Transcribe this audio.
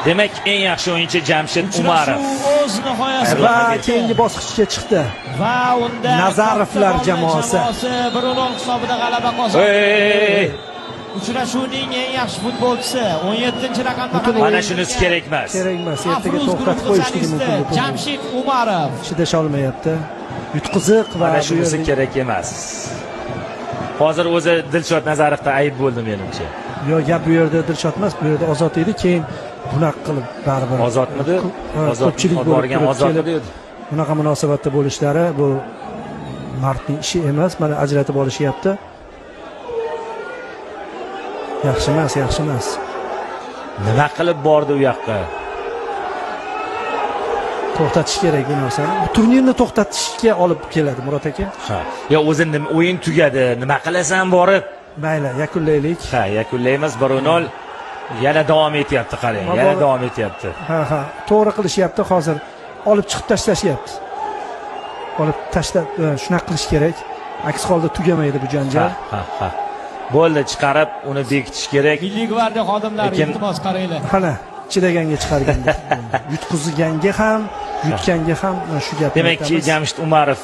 Demak, eng yaxshi o'yinchi Jamshid Umarov. Uchrashuv o'z nihoyasiga Va yetdi. keyingi bosqichga chiqdi. Va unda Nazarovlar Katta jamoasi. jamoasi 1-0 hisobida g'alaba qozondi. Ey! Uchrashuvning eng yaxshi futbolchisi 17-raqamda Butun Mana shunisi kerak emas. Kerak emas, ertaga Afruz to'xtatib guruhi qo'yishligi solisti mumkin bu turnir. Jamshid Umarov. Chidasha olmayapti. Yutqiziq va Mana bu shunisi yerda kerak emas. Hozir o'zi Dilshod Nazarovda ayb bo'ldi menimcha. Yo, gap bu yerda Dilshod emas, bu yerda Ozod edi, keyin bunaqa qilib baribir Ozodmidi? Ha, Ozod ko'pchilik bo'lib borgan turib Ozodmidi? kelib bunaqa munosabatda bo'lishlari, bu mardning ishi emas. Mana, ajratib olishyapti. Yaxshi emas, yaxshi emas. Nima qilib bordi u yoqqa? To'xtatish kerak bu narsani. Bu turnirni to'xtatishga olib keladi, Murod aka. Ha. Yo, o'zi nima, o'yin tugadi. Nima qilasan borib? Mayli, yakunlaylik. Ha, yakunlaymiz 1-0. Yana davom etyapti, qarang. Yana davom etyapti. Ha, to'g'ri qilishyapti hozir. Olib chiqib tashlashyapti. Olib tashlab, shunaqa qilish kerak. Aks holda tugamaydi bu janjal. Ha. Bo'ldi, chiqarib uni bekitish kerak. Milliy gvardiya xodimlari, iltimos, qaranglar. Qana, chidaganga chiqargan. Yutqizganga ham, yutganga ham mana shu gapni Demakki, aytamiz. Jamshid Umarov.